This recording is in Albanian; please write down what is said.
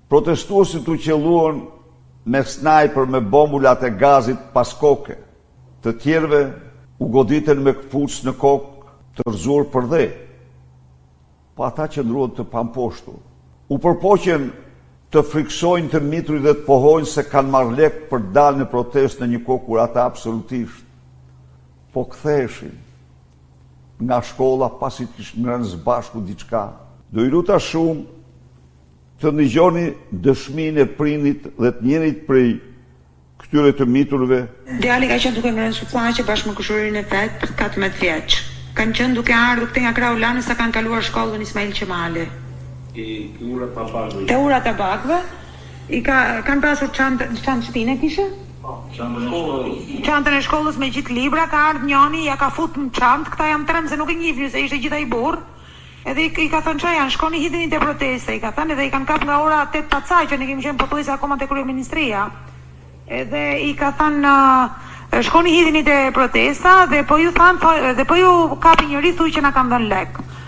Protestuesit u qëlluan me snajper me bombulat e gazit pas koke. Të tjerëve u goditën me këpucë në kokë të rrëzuar përdhe. Po ata qëndruan të pamposhtur. U përpoqën të frikësojnë të miturit dhe të pohojnë se kanë marrë lekë për të dalë në protestë në një kohë kur ata absolutisht po ktheheshin nga shkolla pasi kishin ngrënë së bashku diçka. Do ju luta shumë të ndëgjoni dëshminë e prindit dhe të njërit prej këtyre të miturve. Djali ka qenë duke ngrënë sufllaqe bashkë me kushëririn e vet, 14 vjeç. Kanë qenë duke ardhur këtej nga krahu Lanës sa kanë kaluar shkollën Ismail Qemali. Te ura Tabakëve. Te ura Tabakëve i ka kanë pasur çantë çantë shtine kishe? Po, çantën e shkollës. Çantën e shkollës me gjithë libra, ka ardhur njoni, ja ka fut në çantë, këta janë tremb se nuk e njihnin se ishte gjithë ai burrë. Edhe i, i ka thënë ça janë, shkoni hidhini te protesta, i ka thënë edhe i kanë kap nga ora 8 pa ca që ne kemi qenë pothuajse akoma te kryeministria. Edhe i ka thënë shkoni hidhini te protesta dhe po ju thanë dhe po ju kapi njëri thuj që na kanë dhënë lek.